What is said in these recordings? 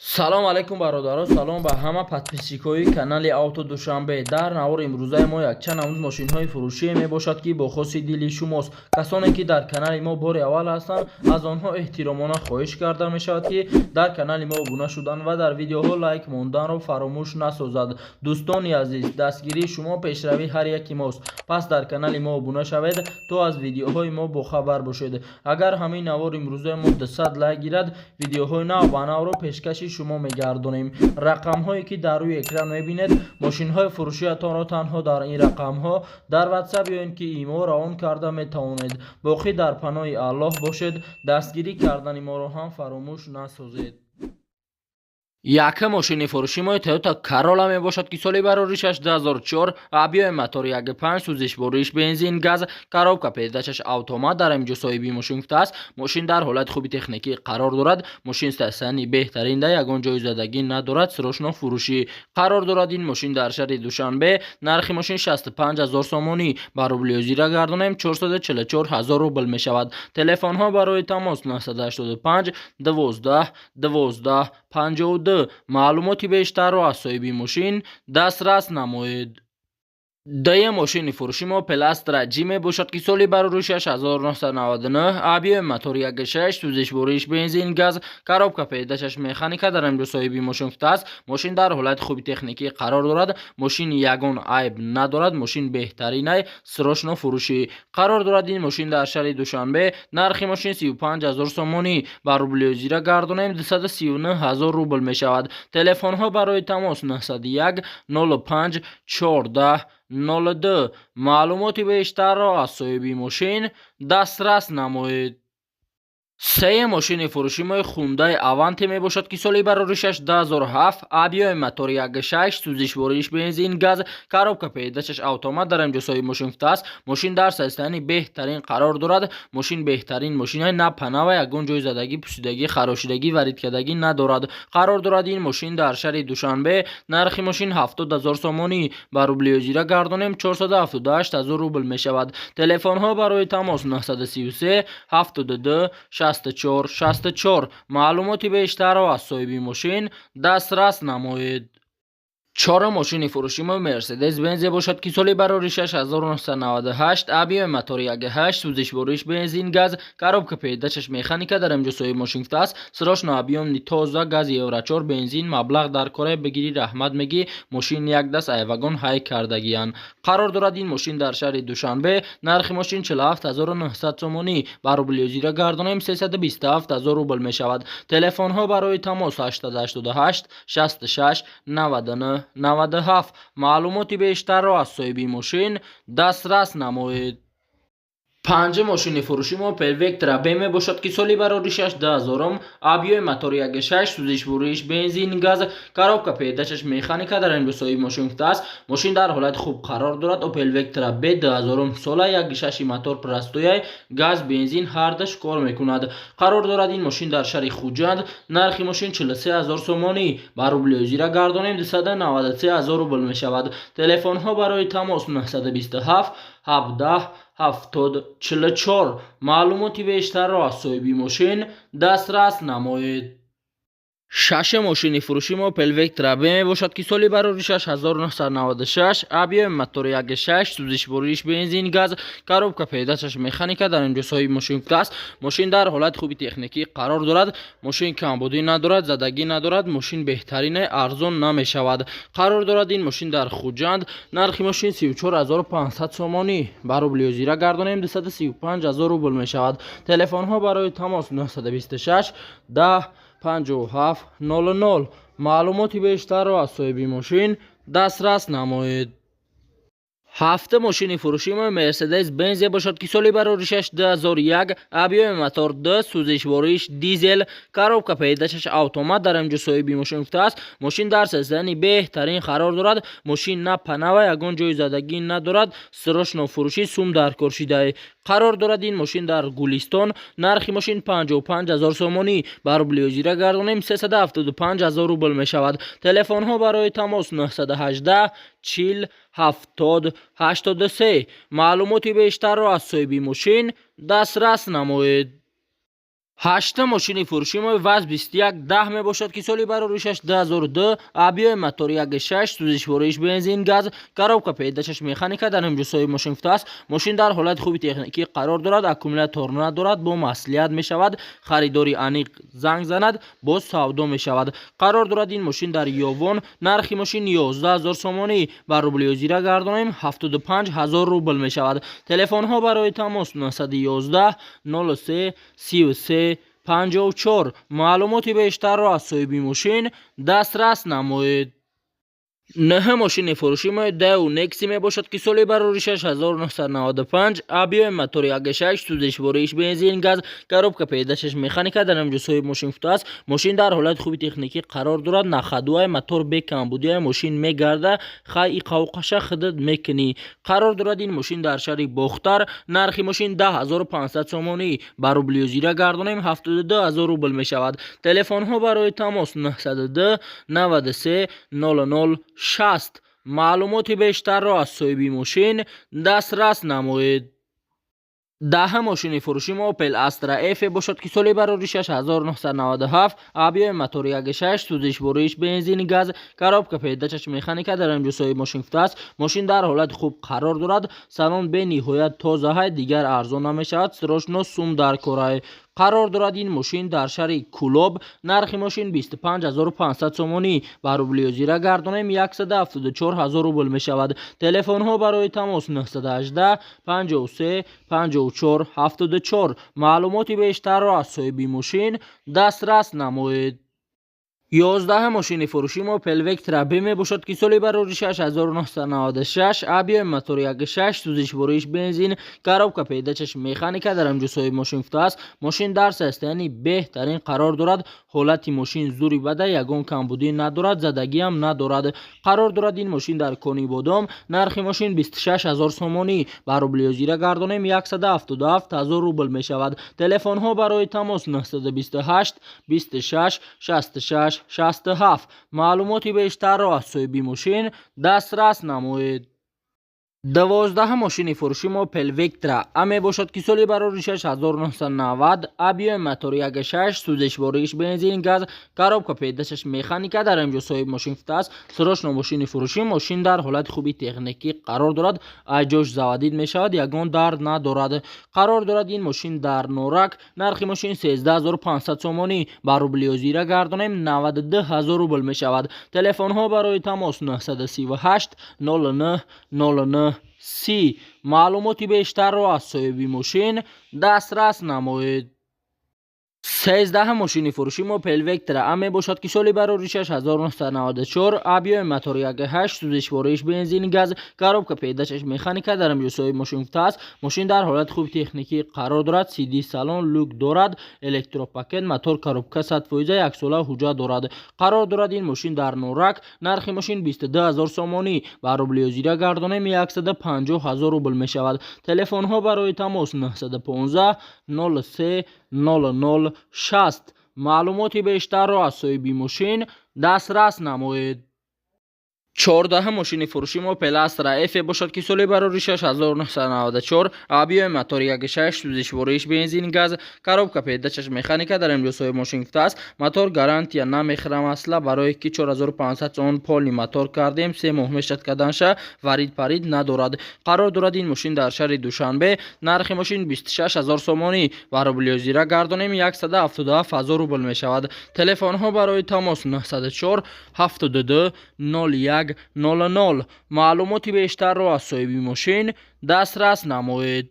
Салом алейкум, бародарон, салом ба ҳама подписчикои канали Авто Душанбе. Дар навори имрӯзаи мо якчанд намуд мошинҳои фурӯшие мебошад, ки бо хоси дили шумост. Касоне ки дар канали мо бори аввал ҳастанд, аз онҳо эҳтиромона хоҳиш карда мешавад, ки дар канали мо обуна шудан ва дар видеоҳо лайк монданро фаромӯш насозад. Дӯстони азиз, дастгирии шумо пешравии ҳар яки мост, пас дар канали мо обуна шавед, то аз видеоҳои мо бохабар бошед. Агар ҳамин навори имрӯзаи мо 200 лайк гирад, видеоҳои нав ба навро пешкаши шумо мегардонем. Рақамҳое ки дар рӯи экран мебинед, мошинҳои фурӯшиятонро танҳо дар ин рақамҳо дар Ватсап ё ин ки Имо равон карда метавонед. Боқӣ дар паноҳи Аллоҳ бошед, дастгирӣ кардани моро ҳам фаромӯш насозед. Якум мошини фурӯши мо Toyota Corolla мебошад, ки соли бароришаш 2004, объёми мотори 1.5, сӯзишвориш бензин, газ, коробка передачаш автомат. Дар инҷо соҳиби мошин гуфтааст, мошин дар ҳолати хуби техникӣ қарор дорад. Мошин состоянии беҳтаринда, ягон ҷои задагӣ надорад. Срочно фурӯшӣ. Қарор дорад ин мошин дар шаҳри Душанбе. Нархи мошин 65 ҳазор сомонӣ, ба рубли ҳозира гардонем, 444 ҳазор рубл мешавад. Телефонҳо барои тамос 985 12 12 52. Маълумоти бештарро аз соҳиби мошин дастрас намоед. Дуюм мошини фурӯши мо Опел Астра Ҷи мебошад, ки соли бароришаш 1999, объёми мотори 1.6, сӯзишвориш бензин, газ, коробка передачаш механика. Дар инҷо соҳиби мошин гуфтааст, мошин дар ҳолати хуби техникӣ қарор дорад. Мошин ягон айб надорад, мошин беҳтаринай. Срочно фурӯшӣ. Қарор дорад ин мошин дар шаҳри Душанбе. Нархи мошин 35 ҳазор сомонӣ, ба рубли ҳозира гардонем, 239 ҳазор рубл мешавад. Телефонҳо барои тамос 901 05 14 02. Маълумоти бештарро аз соҳиби мошин дастрас намоед. Сеюм мошини фурӯши мо Хундай Аванте мебошад, ки соли бароришаш 2007, объёми мотори 1.6, сӯзишвориш бензин, газ, коробка передачаш автомат. Дар инҷо соҳиби мошин гуфтааст, мошин дар состоянии беҳтарин қарор дорад. Мошин беҳтарин мошина, на панава, ягон ҷои задагӣ, пусидагӣ, харошидагӣ, варидкардагӣ надорад. Қарор дорад ин мошин дар шаҳри Душанбе. Нархи мошин 70 ҳазор сомонӣ, ба рубли ҳозира гардонем, 478 ҳазор рубл мешавад. Телефонҳо барои тамос 933 72 64 64. Маълумоти бештарро аз соҳиби мошин дастрас намоед. Чорум мошини фурӯши мо Мерседес Бензе бошад, ки соли бароришаш 1998, объёми мотори 1.8, сӯзишвориш бензин, газ, коробка передачаш механика. Дар инҷо соҳиби мошин гуфтааст, срочно объёмни тоза, газ Евро 4, бензин, маблағ дар кора, бигирӣ, раҳмат мегӣ. Мошин як даст айвагон ҳай кардагиянд. Қарор дорад ин мошин дар шаҳри Душанбе. Нархи мошин 47 900 сомонӣ, ба рубли ҳозира гардонем, 327 ҳазор рубл мешавад. Телефонҳо барои тамос 888 66 99 97. Маълумоти бештарро аз соҳиби мошин дастрас намоед. Панҷум мошини фурӯши мо Опел Вектра Б мебошад, ки соли бароришаш 2000, объёми мотори 1.6, сӯзишвориш бензин, газ, коробка передачаш механика. Дар инҷо соҳиби мошин гуфтааст, мошин дар ҳолати хуб қарор дорад. Опел Вектра Б 2000 сола, 1.6 мотор простояй, газ, бензин ҳардаш кор мекунад. Қарор дорад ин мошин дар шаҳри Хуҷанд. Нархи мошин 43 ҳазор сомонӣ, ба рубли ҳозира гардонем, 293 ҳазор рубл мешавад. Телефонҳо барои тамос 927 17 70 44. Маълумоти бештарро аз соҳиби мошин дастрас намоед. Шашум мошини фурӯши мо Опел Вектра Б мебошад, ки соли бароришаш 1996, объёми мотори 1.6, сӯзишвориш бензин, газ, коробка передачаш механика. Дар инҷо соҳиби мошин гуфтааст, мошин дар ҳолати хуби техникӣ қарор дорад. Мошин камбудӣ надорад, задагӣ надорад, мошин беҳтарине, арзон намешавад. Қарор дорад ин мошин дар Хуҷанд. Нархи мошин 34 500 сомонӣ, ба рубли ҳозира гардонем, 235 ҳазор рубл мешавад. Телефонҳо барои тамос 926 10 57 00. Маълумоти бештарро аз соҳиби мошин дастрас намоед. Ҳафтум мошини фурӯши мо Мерседес Бензе бошад, ки соли бароришаш 2001, объёми мотор 2, сӯзишвориш дизел, коробка передачаш автомат. Дар инҷо соҳиби мошин гуфтааст, мошин дар состоянии беҳтарин қарор дорад. Мошин на панава, ягон ҷои задагӣ надорад. Срочно фурӯшӣ, сум даркор шидае. Қарор дорад ин мошин дар Гулистон. Нархи мошин 55 ҳазор сомонӣ, ба рубли ҳозира гардонем, 375 ҳазор рубл мешавад. Телефонҳо барои тамос 918 40 70 83. Маълумоти бештарро аз соҳиби мошин дастрас намоед. Ҳаштум мошини фурӯши мо ВАЗ 2110 мебошад, ки соли бароришаш 2002, объёми мотори 1.6, сӯзишвориш бензин, газ, коробка передачаш механика. Дар ҳамин ҷо соҳиби мошин гуфтааст, мошин дар ҳолати хуби техникӣ қарор дорад, аккумулятор надорад, бо маслиҳат мешавад. Харидори аниқ занг занад, боз савдо мешавад. Қарор дорад ин мошин дар Ёвон. Нархи мошин 11 000 сомонӣ, ба рубли ҳозира гардонем, 75 000 рубл мешавад. Телефонҳо барои тамос 911 03 33 54. Маълумоти бештарро аз соҳиби мошин дастрас намоед. Нӯҳум мошини фурӯши мо Дэу Некси мебошад, ки соли бароришаш 1995, объёми мотори 1.6, сӯзишвориш бензин, газ, коробка передачаш механика. Дар ҳамин ҷо соҳиби мошин гуфтааст, мошин дар ҳолати хуби техникӣ қарор дорад, на ходу ай, мотор бекамбудиай, мошин мегарда, хай иқавқаша худат мекунӣ. Қарор дорад ин мошин дар шаҳри Бохтар. Нархи мошин 10 500 сомонӣ, ба рубли ҳозира гардонем, 72 000 рубл мешавад. Телефонҳо барои тамос 902 93 00 60. Маълумоти бештарро аз соҳиби мошин дастрас намоед. Даҳум мошини фурӯши мо Opel Astra F бошад, ки соли бароришаш 1997, объёми мотори 1.6, сӯзишвориш бензин, газ, коробка передачаш механика. Дар ҳамин ҷо соҳиби мошин гуфтааст, мошин дар ҳолати хуб қарор дорад, салон бениҳоят тозаҳай, дигар арзон намешавад, срочно сум дар корай. Қарор дорад ин мошин дар шаҳри Кӯлоб. Нархи мошин 25 500 сомонӣ, ба рубли ҳозира гардонем, 174 000 рубл мешавад. Телефонҳо барои тамос 918 53 54 74. Маълумоти бештарро аз соҳиби мошин дастрас намоед. 11-ум мошини фурӯши мо Opel Vectra B мебошад, ки соли бароришаш 1996, объёми мотори 1.6, сӯзишвориш бензин, коробка передачаш механика. Дар ҳамин ҷо соҳиби мошин гуфтааст, мошин дар состоянии беҳтарин қарор дорад, ҳолати мошин зури бада, ягон камбудӣ надорад, задагиам надорад. Қарор дорад ин мошин дар Конибодом. Нархи мошин 26 000 сомонӣ, ба рубли ҳозира гардонем, 177 000 рубл мешавад. Телефонҳо барои тамос 928 26 66 67. Маълумоти бештарро аз соҳиби мошин дастрас намоед. 12-ум мошини фурӯши мо Opel Vectra A мебошад, ки соли бароришаш 1990, объёми мотори 1.6, сӯзишвориш бензин, газ, коробка передачаш механика. Дар ҳамин ҷо соҳиби мошин гуфтааст, срочно мошини фурӯшӣ, мошин дар ҳолати хуби техникӣ қарор дорад, айҷош заводить мешавад, ягон дард надорад. Қарор дорад ин мошин дар Норак. Нархи мошин 13 500 сомонӣ, ба рубли ҳозира гардонем, 92 000 рубл мешавад. Телефонҳо барои тамос 938 09 09 30. Маълумоти бештарро аз соҳиби мошин дастрас намоед. 13-ум мошини фурӯши мо Opel Vectra A мебошад, ки соли бароришаш 1994, объёми мотори 1.8, сӯзишвориш бензин, газ, коробка передачаш механика. Дар ҳамин ҷо соҳиби мошин гуфтааст, мошин дар ҳолати хуби техникӣ қарор дорад, CD салон, люк дорад, электропакет, мотор, коробка 100%, яксола ҳуҷҷат дорад. Қарор дорад ин мошин дар Норак. Нархи мошин 22 000 сомонӣ, ба рубли ҳозира гардонем, 150 000 рубл мешавад. Телефонҳо барои тамос 915 03 00 60. Маълумоти бештарро аз соҳиби мошин дастрас намоед. 14-ум мошини фурӯши мо Opel Astra F бошад, ки соли бароришаш 1994, объёми мотори 1.6, сӯзишвориш бензин, газ, коробка передачаш механика. Дар ин ҷо соҳиби мошин гуфтааст, мотор гарантия намехӯрам асла, барое ки 4500 сомон полный мотор кардем, 3 моҳ мешад каданша, варид парид надорад. Қарор дорад ин мошин дар шаҳри Душанбе. Нархи мошин 26 000 сомонӣ, ба рубли ҳозира гардонем, 177 000 рубл мешавад. Телефонҳо барои тамос 904 72 01 00. Маълумоти бештарро аз соҳиби мошин дастрас намоед.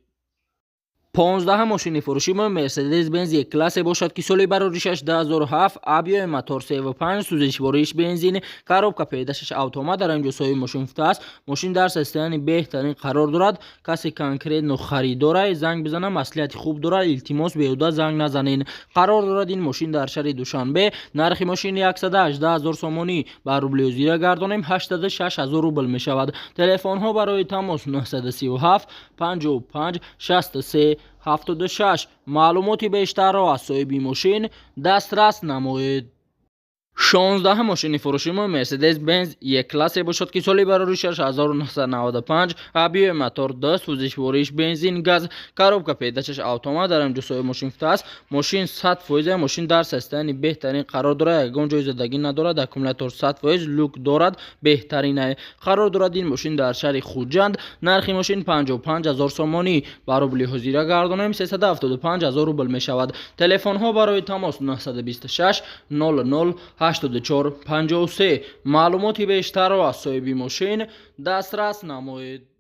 15-ум мошини фурӯши мо Мерседес Бенз Е-классе бошад, ки соли бароришаш 2007, объёми мотор 3.5, сӯзишвориш бензин, коробка передачаш автомат. Дар ин ҷо соҳиби мошин гуфтааст, мошин дар состоянии беҳтарин қарор дорад, касе конкретно харидорай занг бизана, маслиҳати хуб дорад, илтимос, беҳуда занг назанен. Қарор дорад ин мошин дар шаҳри Душанбе. Нархи мошин 118 000 сомонӣ, ба рубли ҳозира гардонем, 86 000 рубл мешавад. Телефонҳо барои тамос 937 55 63 76. Маълумоти бештарро аз соҳиби мошин дастрас намоед. 16-ум мошини фурӯши мо Мерседес Бенз Е классе бошад, ки соли бароришаш 1995, объёми мотор 2, сӯзишвориш бензин, газ, коробка передачаш автомат. Дар инҷо соҳиби мошин гуфтааст, мошин 100%, мошин дар состоянии беҳтарин қарор дорад, ягон ҷои задагӣ надорад, аккумулятор 100%, люк дорад, беҳтаринае. Қарор дорад ин мошин дар шаҳри Хуҷанд. Нархи мошин 55 ҳазор сомонӣ, ба рубли ҳозира гардонем, 375 ҳазор рубл мешавад. Телефонҳо барои тамос 926 00 84 53. Маълумоти бештарро аз соҳиби мошин дастрас намоед.